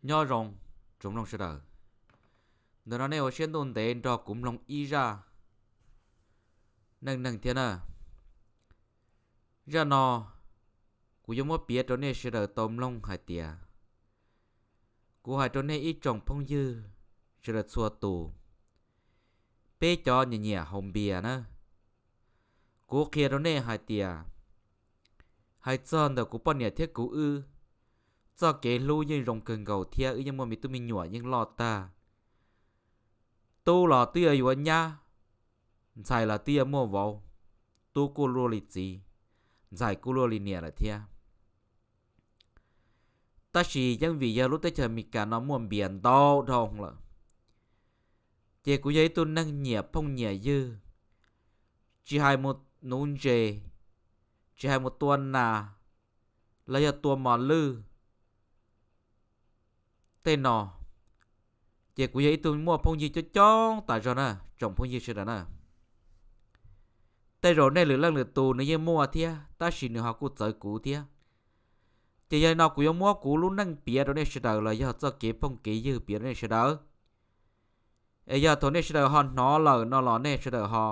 Nyob zoo tsoom mloog sawv daws. Ntawm no nej ua siab ntuj ntev nrog kuv mloog ib zaj neej neeg thiab na. Zaj no kuv yuav muab piav rau nej sawv daws tau mloog hais tias, kuv hais rau nej ib tsoom phooj ywg sawv daws txhua tus, peb cov nyiam nyiam haus npias na, kuv qhia rau nej hais tias, hais txog ntawm kuv poj niam thiab kuv wb, txoj kev hlub yeej zoo kawg nkaus thiab wb yeej muaj me tub me nyuam yeej loj tag. Tub los twb yuav yuav nyab, ntxhais los twb yuav muaj vauv, tub kuj luaj li txiv, ntxhais kuj luaj li niam lawm thiab. Tab sis yeej vim yog lub teb chaws Amelikas no muaj npias ntau dhau lawm, ces kuv yog ib tug neeg nyiam phooj nyiam ywg, tsis hais mus nuv ntses, tsis hais mus tua nas, los yog tua mos lwj tej no, ces kuv yog ib tug muaj phooj ywg coob coob tas zog na, tsoom phooj ywg sawv daws na. Tej zaum nej lwm leej lwm tus nws yeej muaj thiab, tab sis nws ho kuj txawv kuv thiab. Ces yog li no kuv yuav muab kuv lub neej piav rau nej sawv daws los yog txoj kev phooj kev ywg piav rau nej sawv daws. Es yog thaum nej sawv daws ho hnov lawm no los nej sawv daws ho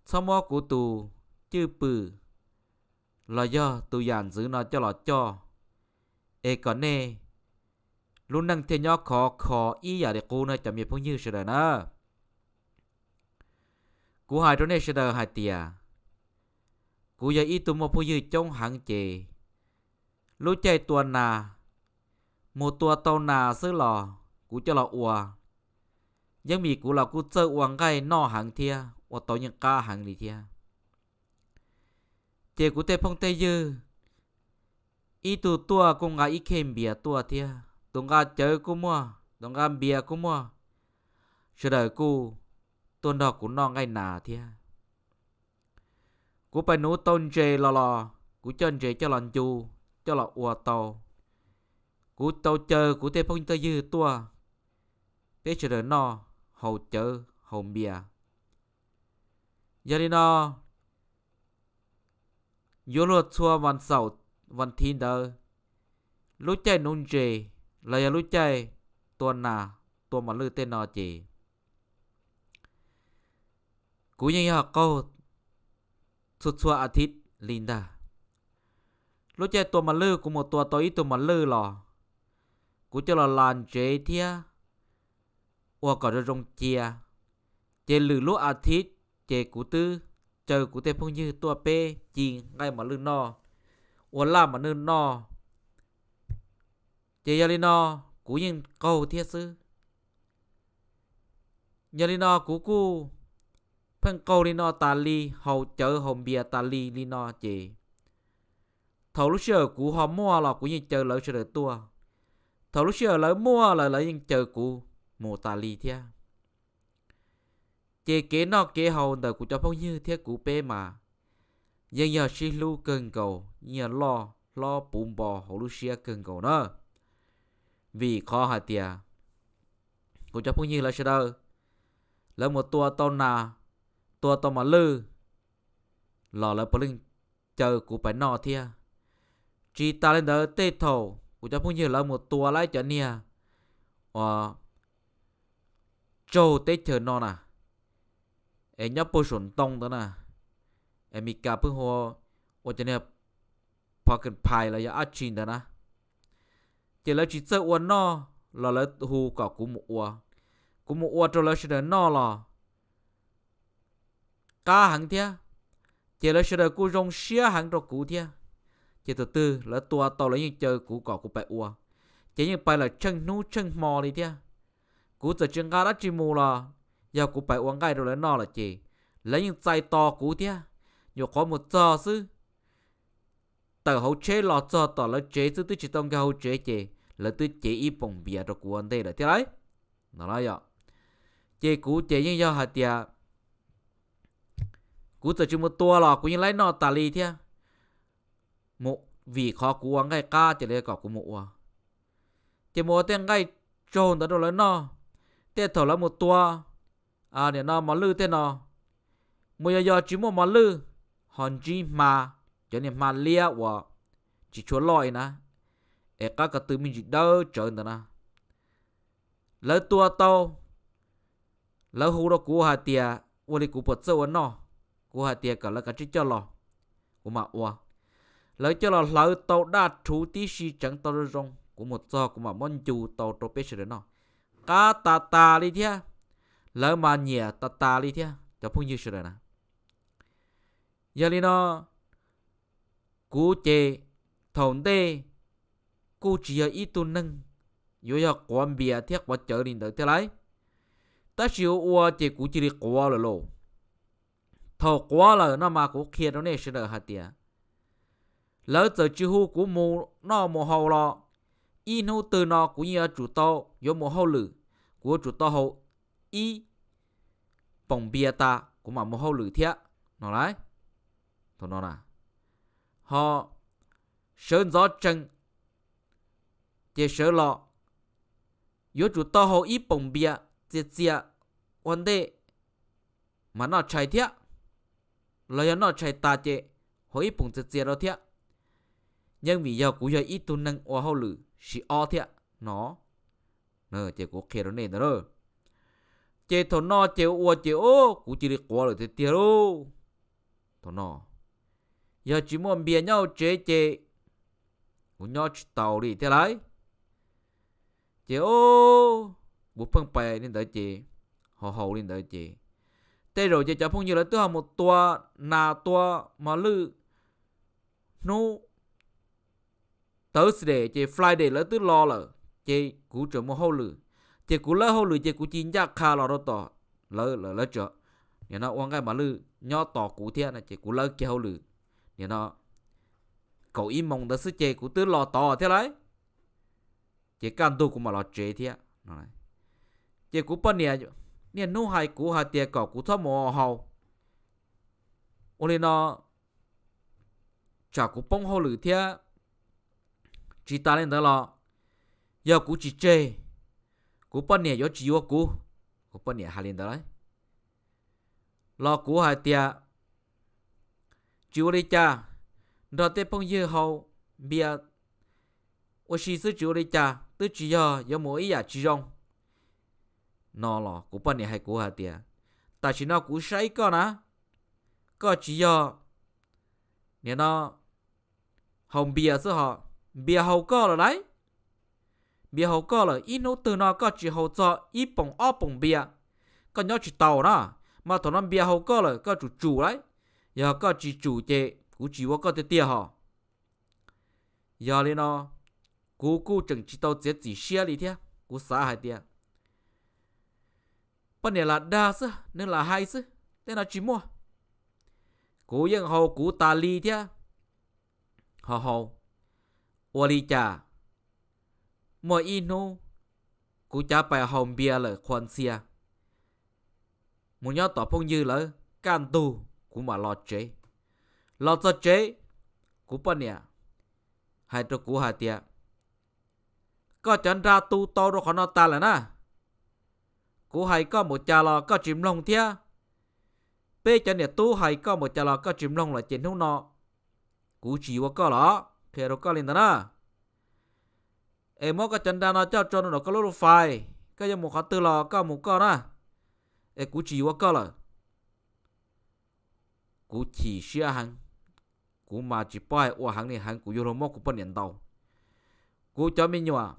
txhob muab kuv tus cwj pwm los yog tus yam ntxwv no coj los coj, es kom nej lub neej thiaj nyob khov kho ib yam li qub na cov me phooj ywg sawv daws na. Kuv hais rau nej sawv daws hais tias, kuv yog ib tug muaj phooj ywg coob heev ces lub caij tua nas, mus tua tau nas xwb los kuv coj los ua, yeej vim kuv los kuj txawj ua nqaij noj heev thiab ua tau yeej qab heev li thiab. Ces kuv tej phooj tej ywg, ib tug tuaj kuj nqa ib khej npias tuaj thiab, tus nqa cawv kuj muaj, tus nqa npias kuj muaj, sawv daws kuj tuaj nrog kuv noj nqaij nas thiab. Kuv pais nuv tau ntses los los kuv coj ntses coj los ncu, coj los ua tau. Kuv tau caw kuv tej phooj tej ywg tuaj, peb sawv daws noj, haus cawv haus npias. Yog li no, yuav luag txhua vas xaum vas thiv ntawd, lub caij nuv ntses los yog lub caij tua nas, tua mos lwj tej no ces kuv yeej yog qaug txhua txhua a thiv li ntag. Lub caij tua mos lwj kuv mus tua tau ib tug mos lwj los kuv coj los las ntsev thiab ua kom zoo zoo cia. Ces lwm lub a thiv ces kuv twb caw kuv tej phooj ywg tuaj peb ci nqaij mos lwj noj, ua laj mos lwj noj. Ces yog li no, kuv yeej qaug thiab xwb. Yog li no kuv kuj pheej qaug li no tas li, haus cawv haus npias tas li li no ces thaum lub sij hawm kuv ho muaj los kuv yeej caw lawv sawv daws tuaj, thaum lub sij hawm lawv muaj lawm lawv yeej caw kuv mus tas li thiab. Ces kev noj kev haus ntawm kuv cov phooj ywg thiab kuv peb mas yeej yog sib hlub kawg nkaus, yeej yog loj hlob puv npo hauv lub siab kawg nkaus na. Vim qhov hais tias kuv cov phooj ywg lawv sawv daws, lawv mus tua tau nas, tua tau mos lwj los lawv puav leej caw kuv pais noj thiab. Tsis tas li ntawd, tej thaum kuv cov phooj ywg lawv mus tua lawv cov niag uas tsaug teb chaws no na, es nyob puag saum ntoo ntawd na, es Meskas pheej hu ua cov niag pumpkin pie los yog dab tsi ntawd na, ces lawv tsis txawj ua noj los lawv hu kom kuv mus ua. Kuv mus ua rau lawv sawv daws noj los qab heev thiab, ces lawv sawv daws kuj zoo siab heev rau kuv thiab. Ces tus twg lawv tua tau lawv yeej caw kuv kom kuv pais ua, ces yeej pais lawm tsheej hnub tsheej hmo li thiab. Kuv txawm tsis nqa dab tsi mus los yog kuv pais ua nqaij rau lawv noj lawm ces lawv yeej txais tos kuv thiab. Nyuam qhuav mus txog xwb, tawm hauv tsheb los txog tom lawv tsev xwb twb tsis tau nkag hauv tsev ces lawv twb cev ib poom npias rau kuv ua ntej lawm thiab lauj. No yog, ces kuv ces yeej yog hais tias kuv txawm tsis mus tua los kuv yeej laib noj tas li thiab. Mus, vim qhov kuv ua nqaij qab ces lawv kom kuv mus ua, ces mus ua tej nqaij tsaug ntawd rau lawv noj. Tej thaum lawv mus tua nim no mos lwj tej no, mus yos yos tsis muaj mos lwj, ho ntsib hma, cov niag hma liab uas tsis tshua loj li na, es qab ko tw me ntsis dawb tsawv ntawd na. Lawv tua tau, lawv hu rau kuv hais tias ua li kuv puas txawj ua noj, kuv hais tias kom lawv kav tsij coj los, kuv mam ua. Lawv coj los hlawv tau daj rhuv tib si tseev tau zoo zoo, kuv mus txog kuv mam muab ncu tau rau peb sawv daws noj. Qab tas tas li thiab, lawv mas nyiam tas tas li thiab cov phooj ywg sawv daws na. Yog li no, kuv ces thaum ntej kuj tsis yog ib tug neeg yuav yog quav npias thiab quav cawv li ntawd thiab lauj. Tab sis ua ua ces kuv cia li quav lawm lauj. Thaum quav lawm no mas kuv qhia rau nej sawv daws hais tias, lawv txawm tsis hu kuv mus noj mus haus los, ib hnub twg no kuv yeej yuav tsum tau yuav mus hauj lwm, kuv yuav tsum tau haus ib poom npias tas kuv mam mus hauj lwm thiab no lauj. Thaum no na, ho sawv ntxov tsees ces sawv los yuav tsum tau haus ib poom npias txias txias ua ntej mas noj tshais thiab, los yog noj tshais tas ces haus ib poom txias txias rau thiab. Yeej vim yog kuv yog ib tug neeg ua hauj lwm siv ob thiab no. Ces kuv qhia rau nej ntawd. Ces thaum no ces ua ces o, kuv cia li quav lawm tiag tiag lauj. Thaum no yog tsis muaj npias nyob hauv tsev ces kuv nyob tsis tau li thiab lauj. Ces o, kuv pheej pais li ntawd ces, haus haus li ntawd ces, tej zaum ces cov phooj ywg lawv twb ho mus tua nas tua mos lwj hnub Thursday ces Friday lawv twb los lawm ces kuv tseem mus hauj lwm. Ces kuv lawb hauj lwm ces kuv cia ncaj qha los rau tom lawv lawm, lawv tseem nim no ua nqaij mos lwj nyob tos kuv thiab no ces kuv lawb kiag hauj lwm. Nim no kaum ib moos ntawd xwb ces kuv twb los tod thiab lauj. Ces kaj ntug kuv mam los tsev thiab. Ces kuv poj niam niaj hnub hais kuv hais tias kom kuv txhob mus haus. Ua li no tsam kuv poob hauj lwm thiab. Tsis tas li ntawd los yog kuv tsis tseg, kuv poj niam yuav tsis yuav kuv. Kuv poj niam hais li ntawd lauj. Los kuv hais tias tsis ua li cas, nrog tej phooj ywg haus npias ua si xwb tsis ua li cas, twb tsis yog yuav mus ib yam tsis zoo. No los kuv poj niam hais kuv hais tias, tam sim no kuv saib koj na, koj tsis yog nim no haus npias xwb ho, npias haus koj lawm lauj. Npias haus koj lawm, ib hnub twg no koj tsis haus txog ib poom ob poom npias, koj nyob tsis tau na. Mas thaum no npias haus koj lawm koj tsum tsum lauj, yog koj tsis tsum ces kuv tsis yuav koj tiag tiag ho. Yog li no kuv kuj tseem tsis tau txiav txim siab li thiab, kuv xav hais tias poj niam lam dag xwb, nws lam hais xwb, tej no tsis muaj. Kuv yeej haus kuv tas li thiab. Haus haus, ua li cas muaj ib hnub kuv cav pais haus npias lawm qhuas ntxhias mus nyob tom phooj ywg lawv, kaj ntug kuv mam los tsev. Los txog tsev, kuv poj niam hais rau kuv hais tias, koj cov nra tu tau rau qhov no tas lawm na. Kuv hais koj npaum cas los koj tsis mloog thiab, peb cov niam tub hais koj npaum cas los koj tsis mloog lawm ces hnub no kuv tsis yuav koj los, qhia rau koj li ntawd na. Es muab koj cov nra no coj tso rau koj lub lub fais, koj yuav mus qhov twg los koj mus koj na, es kuv tsis yuav koj lawm. Kuv chim siab heev, kuv mas tsis paub hais ua heev li heev, kuv yuav luag muab kuv poj niam ntaus. Kuv cov me nyuam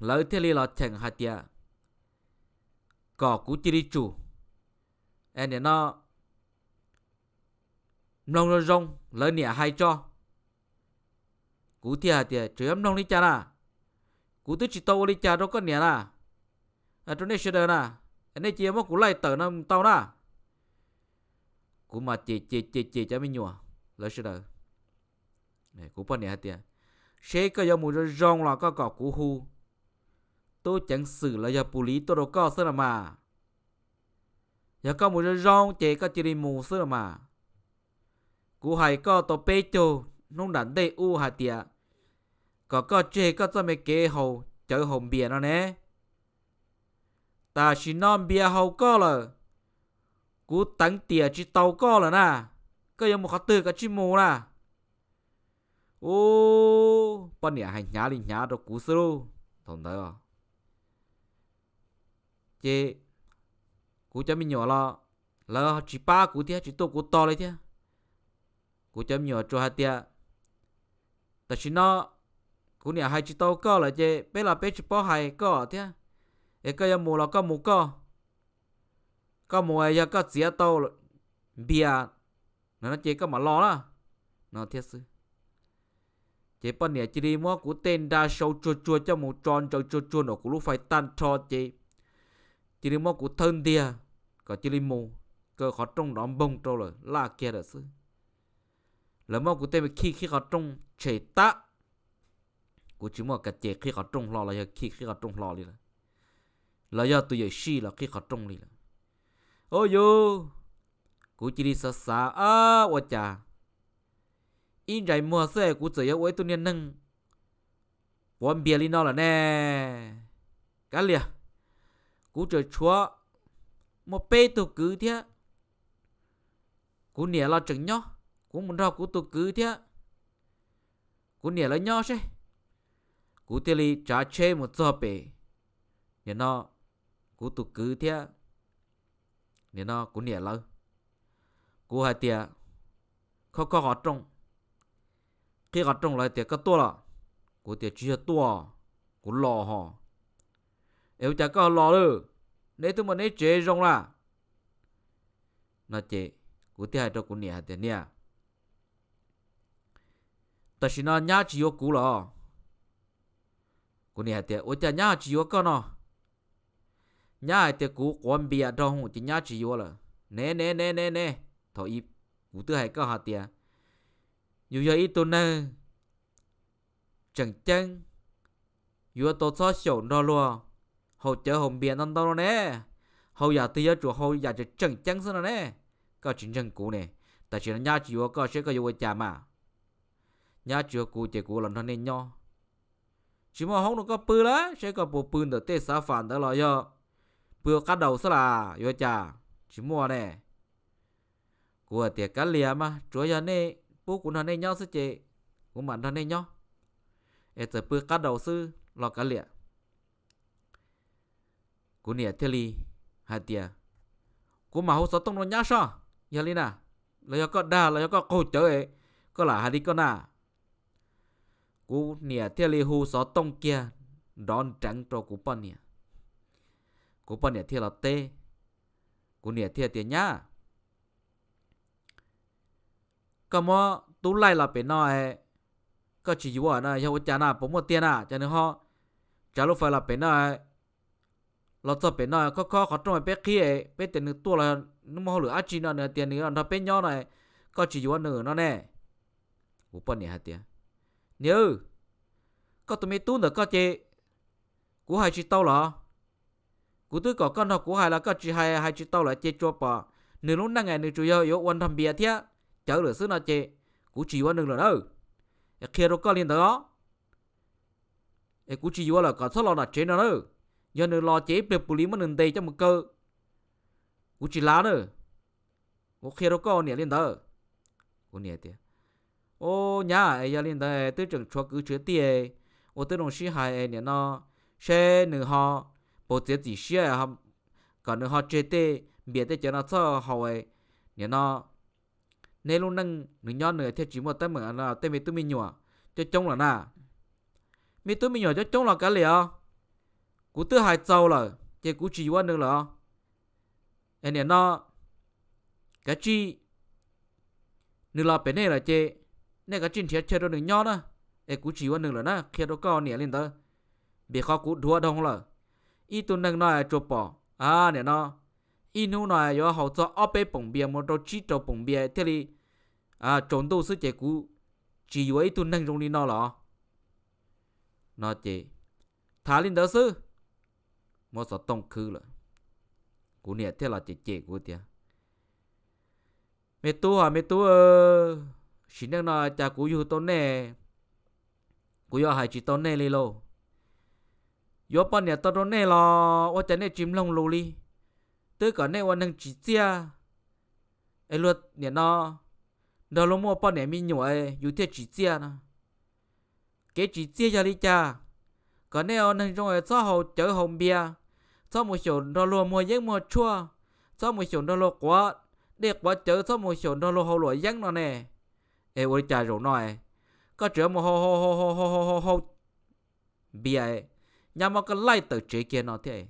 lawv thiaj li los cheem hais tias kom kuv cia li tsum, es nim no mloog zoo zoo lawv niam hais tso. Kuv thiaj hais tias, tseem yuav mloog li cas na? Kuv twb tsis tau ua li cas rau koj niam na, rau nej sawv daws na, nej cia muab kuv laij tawm no mus tau na. Kuv mas cem cem cem cem cov me nyuam lawv sawv daws. Kuv poj niam hais tias, seb koj yuav mus zoo zoo los koj kom kuv hu tub ceev xwm los yog pus liv tuaj rau koj xwb los mas. Yog koj mus zoo zoo ces koj cia li mus xwb los mas. Kuv hais koj tau peb caug hnub nram ntej ub hais tias kom koj tseg koj txoj me kev haus cawv haus npias no ne. Tam sim no npias haus koj lawm, kuv teev tiam tsis tau koj lawm na. Koj yuav mus qhov twg koj tsij mus na. Ub, poj niam hais hnyav li hnyav rau kuv xwb lauj. Thaum ntawd ces kuv cov me nyuam los lawv tsis pab kuv thiab, tsis tuaj kuv tog li thiab. Kuv cov me nyuam tsuas hais tias, tam sim no kuv niam hais tsis tau koj lawm ces peb los peb tsis paub hais koj thiab, es koj yuav mus los koj mus koj, koj mus yog koj txiav tau npias no ces koj mam los na, no thiab xwb. Ces poj niam cia li muab kuv tej nra sau tsuag tsuag coj mus tso ntsaws tsuag tsuag nram kuv lub fais tag nrho ces cia li muab kuv thawb ntiag kom cia li mus, kaw qhov rooj nrov npoog rau lawm laj kiag lawm xwb. Lawv muab kuv tej me khij qhib qhov rooj tshem tag. Kuv tsis muaj kas ces qhib qhov rooj hlo los yog khij qhib qhov rooj hlo li lawm, los yog tus yawm sij los qhib qhov rooj li lawm. Ua yuv, kuv cia li xav xav, ab, ua cas ib ntsais muag xwb es kuv txawm yuav ua ib tug niag neeg quav npias li no lawm ne. Kav liam, kuv tseem tshuav muaj peb tug kwv thiab. Kuv niam los tseem nyob, kuv mus nrog kuv tus kwv thiab kuv niam lawv nyob seb. Kuv thiaj li tsav tsheb mus txog pem, nim no kuv tus kwv thiab nim no kuv niam lawv. Kuv hais tias, khob khob qhov rooj, qhib qhov rooj, lawv tias koj tuaj los? Kuv tias tsis yog tuaj, kuv los hos. Es ua cas koj los lawm? Neb twb muaj neb tsev zoo lawm no ces kuv thiaj hais rau kuv niam hais tias, niam, tam sim no nyab tsis yuav kuv los. Kuv niam hais tias, ua cas nyab tsis yuav koj no? Nyab hais tias kuv quav npias dhau hwv ces nyab tsis yuav lawm ne, ne, ne, ne, ne. Thaum ub kuv twb hais koj hais tias yus yog ib tug neeg tseem ceeb, yuav tau txhob xyaum nrog luag haus cawv haus npias ntau ntau no ne. Haus yam twg yuav tsum haus yam tseem tseem ceeb xwb no ne. Koj tsis ntseeg kuv ne, tam sim no nyab tsis yuav koj seb koj yuav ua cas mas. Nyab tsis yuav kuv ces kuv los nrog nej nyob. Tsis muaj hoob rau koj pw lawm, seb koj puas pw ntawm tej xav fam ntawd los yog pw qab daus xwb las, yuav cas? Tsis muaj ne. Kuv hais tias, kav liam mas, tsuav yog nej pub kuv nrog nej nyob xwb ces kuv mam nrog nej nyob, es txawm pw qab daus xwb los kav liam. Kuv niam thiaj li hais tias, kuv mam hu xov tooj rau nyab soj, yog li na, los yog koj dag los yog koj qaug cawv, koj lam hais li koj na. Kuv niam thiaj li hu xov tooj kiag nrov nreev rau kuv poj niam. Kuv poj niam thiaj los teb. Kuv niam thiaj tias, nyab, koj muab tub laij los pem no, koj tsis yuav no yog ua cas na, puas muaj tiag na? Ces nws ho tsav lub fais los pem no, los txog pem no khob khob qhov rooj peb qhib, peb tias nws tuaj los nws muaj hauj lwm dab tsi no, nws tias nws nrog peb nyob no, koj tsis yuav nws no ne. Kuv poj niam hais tias, niam, koj tus me tub ntawm koj ces kuv hais tsis tau los? Kuv twb kom koj nrog kuv hais los koj tsis hais, hais tsis tau lawm ces tsuas pom nws lub neej nws tsuas yog yuav ua nrog npias thiab cawv lawm xwb no ces kuv tsis yuav nws lawm na. Es qhia rau koj li ntawd os. Es kuv tsis yuav lawm, kom txhob los nram tsev no na. Yog nws los ces ib pliag pus li muab nws ntes coj mus kaw, kuv tsis lav na. Kuv qhia rau koj niam li ntawd. Kuv niam tias, o, nyab, yog li ntawd twb tseem tshuav kwv tshuav tij, ua tib zoo sib hais niam no, seb nws ho puas txiav txim siab, kom nws ho tseg tej npias tej cawv no txhob haus, niam no neb lub neej nws nyob nws thiaj tsis muaj teeb meem, tej me tub me nyuam coob coob lawm na. Me tub me nyuam coob coob los kav liam os, kuv twb hais txaus lawm ces kuv tsis yuav nws lawm os. Es niam no, kav tsij nws los pem nej lawm ces nej kav tsij nrhiav chaw rau nws nyob na, es kuv tsis yuav nws lawm na, qhia rau koj niam li ntawd. Vim qhov kuv dhuav dhau lawm, ib tug neeg no tsuas pom, niam no, ib hnub no yuav haus txog ob peb poom npias mus rau tsib rau poom npias thiaj li tsaus ntuj xwb ces kuv tsis yuav ib tug neeg zoo li no lawm os. No ces tham li ntawd xwb, muab xov tooj khwb lawm. Kuv niam thiaj los cem cem kuv tias, me tub, me tub, sim neej no cas kuv yug tau nej, kuv yuav hais tsis tau nej li lauj. Yuav poj niam tau rau nej los ua cas nej tsis mloog lus li, twb kom nej ua neeg tsim txiaj, es luag niam no nrog luag muaj poj niam me nyuam yus thiaj tsim txiaj no. kev tsim txiaj yog li cas? Kom nej ua neeg zoo es txhob haus cawv haus npias, txhob mus xyaum nrog luag muag yeeb muag tshuaj, txhob mus xyaum nrog luag quav dej quav cawv, txhob mus xyaum nrog luag haus luam yeeb no ne. Es ua li cas zaum no koj tseem mus haus haus haus haus haus haus npias, nyab muab koj laij tawm tsev kiag no thiab?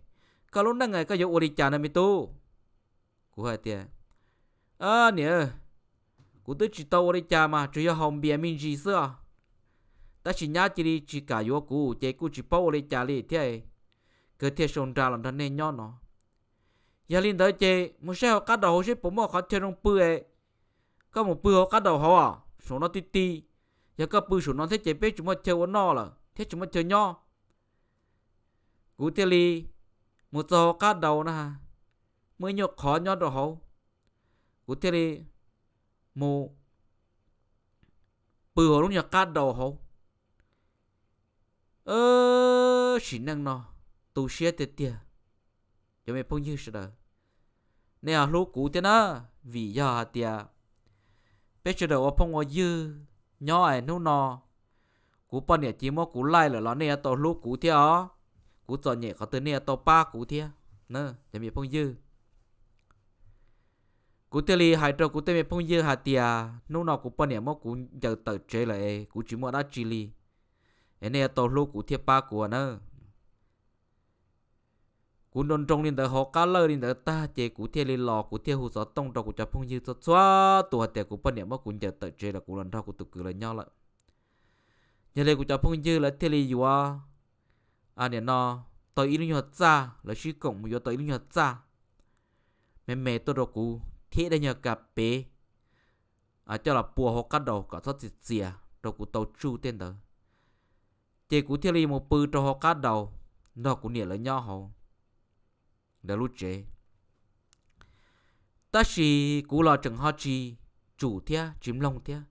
Koj lub neej koj yuav ua li cas no me tub? Kuv hais tias, niam, kuv twb tsis tau ua li cas mas tsuas yog haus npias me ntsis xwb os. Tab sis nyab cia li tsis kam yuav kuv ces kuj tsis paub ua li cas li thiab, kawg thiaj sau nra los nrog nej nyob no. Yog li ntawd ces mus saib hauv qab daus hauv seb puas muaj qhov chaw zoo pw es koj mus pw hauv qab daus hauv, saum no ti ti. Yog koj pw saum no thiab ces peb tsis muaj chaw ua noj lawm thiab tsis muaj chaw nyob. Kuv thiaj li mus txog hauv qab daus na, muaj ib nyuag qhov nyob rau hauv, kuv thiaj li mus pw hauv lub nyuag qab daus hauv. Sim neej no tu siab tiag tiag. Cov me phooj ywg sawv daws, nej ho hlub kuv thiab na, vim yog hais tias peb sawv daws ua phooj ua ywg nyob es hnub no kuv poj niam cia muab kuv laij lawm los nej yuav tau hlub kuv thiab os. Kuv txom nyem qhov twg nej yuav tau pab kuv thiab, cov me phooj ywg. Kuv thiaj li hais rau kuv tej me phooj ywg hais tias hnub no kuv poj niam muab kuv ncaws tawm tsev lawm es kuv tsis muaj dab tsi li, es nej yuav tau hlub kuv thiab pab kuv nawb. Kuv nroo nroo li ntawd hauv qab lawj li ntawd tag ces kuv thiaj li los, kuv thiaj hu xov tooj rau kuv cov phooj ywg txhua txhua tus hais tias kuv poj niam muab kuv ncaws tawm tsev lawm, kuv los nrog kuv tus kwv lawv nyob lawm. Yog li kuv cov phooj ywg lawv thiaj li yuav, nim no, tau ib lub nyuag txaj, lawv sib koom mus yuav tau ib lub nyuag txaj me me tuaj rau kuv thiab ib daim nyuag kas pev coj los pua hauv qab daus kom txhob txias txias rau kuv tau tsuj tej ntawd. Ces kuv thiaj li mus pw rau hauv qab daus nrog kuv niam lawv nyob hauv ntawd lub tsev. Tab sis kuv los tseem ho tsis tsum thiab tsis mloog thiab,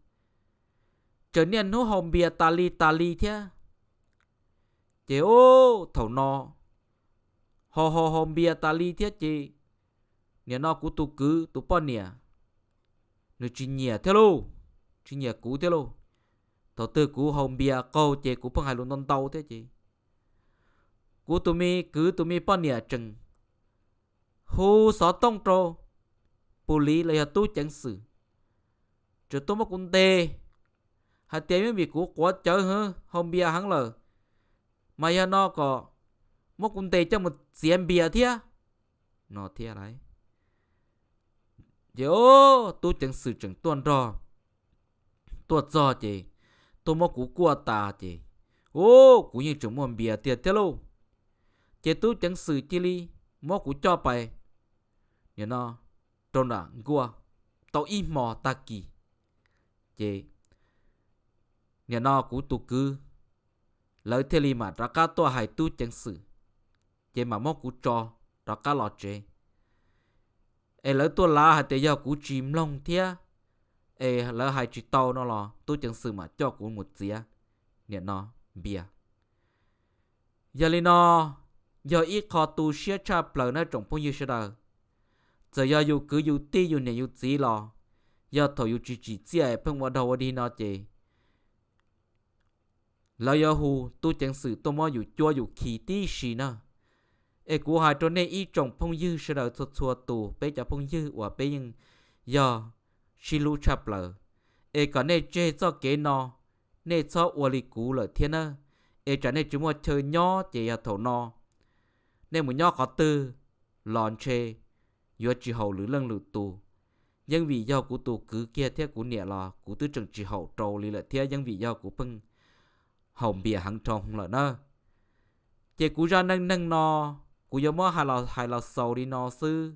tseem niaj hnub haus npias tas li tas li thiab. Ces thaum no haus haus haus npias tas li thiab ces nim no kuv tus kwv tus poj niam nws tsis nyiam thiab lauj, tsis nyiam kuv thiab lauj. Thaum twg kuv haus npias qaug ces kuv pheej hais lus ntau ntau thiab ces kuv tus me kwv tus me poj niam tseem hu xov tooj rau pus liv los yog tub ceev xwm, tseem tuaj muab kuv ntes hais tias yeej vim kuv quav cawv haus npias heev lawm, mas yog no kom muab kuv ntes coj mus txiav npias thiab no thiab lauj. Ces tub ceev xwm tseem tuaj nrog, tuaj txog ces tuaj muab kuv kuaj tas ces, u, kuv yeej tseem muaj npias tiag thiab lauj. Ces tub ceev xwm cia li muab kuv coj pais, nim no, rau nram nkuaj tau ib hmo tag kis. Ces nim no kuv tus kwv lawv thiaj li mam rov qab tuaj hais tub ceev xwm, ces mam muab kuv tso rov qab los tsev. Es lawv tuaj lav hais tias yog kuv tsis mloog thiab es lawv hais tsis tau no los tub ceev xwm mam coj kuv mus txiav nim no npias. Yog li no, yog ib qho tu siab tshaj plaws nawb tsoom phooj ywg sawv daws. Txawm yog yus kwv yus tij yus niam yus txiv los, yog thaum yus tsis tsim txiaj pheej ua dog ua dig no ces lawv yuav hu tub ceev xwm tuaj muab yus cuab yus khi tib si na. Es kuv hais rau nej ib tsoom phooj ywg sawv daws txhua txhua tus, peb cov phooj ywg uas peb yeej yog sib hlub tshaj plaws, es kom nej tseg txoj kev no, nej txhob ua li kuv lawm thiab nawb. Es tsam nej tsis muaj chaw nyob ces yog thaum no nej mus nyob qhov twg los ntshe yuav tsis haum lwm leej lwm tus. Yeej vim yog kuv tus kwv kiag thiab kuv niam los kuv twb tseem tsis haum rau li lawm thiab, yeej vim yog kuv pheej haus npias heev dhau lawm na. Ces kuv zaj neej neeg no kuv yuav muab hais los xaus li no xwb.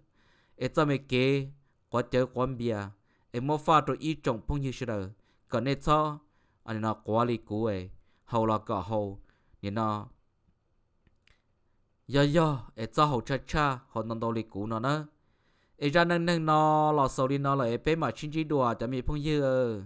Es txoj me kev quav cawv quav npias es muab faj rau ib tsoom phooj ywg sawv daws kom nej txhob quav li kuv, haus los kom haus, nim no yog yog es txhob haus tshaj tshaj, haus ntau ntau li kuv no na. Es zaj neej neeg no los xaus li no lawm es peb mam sib ntsib dua cov me phooj ywg.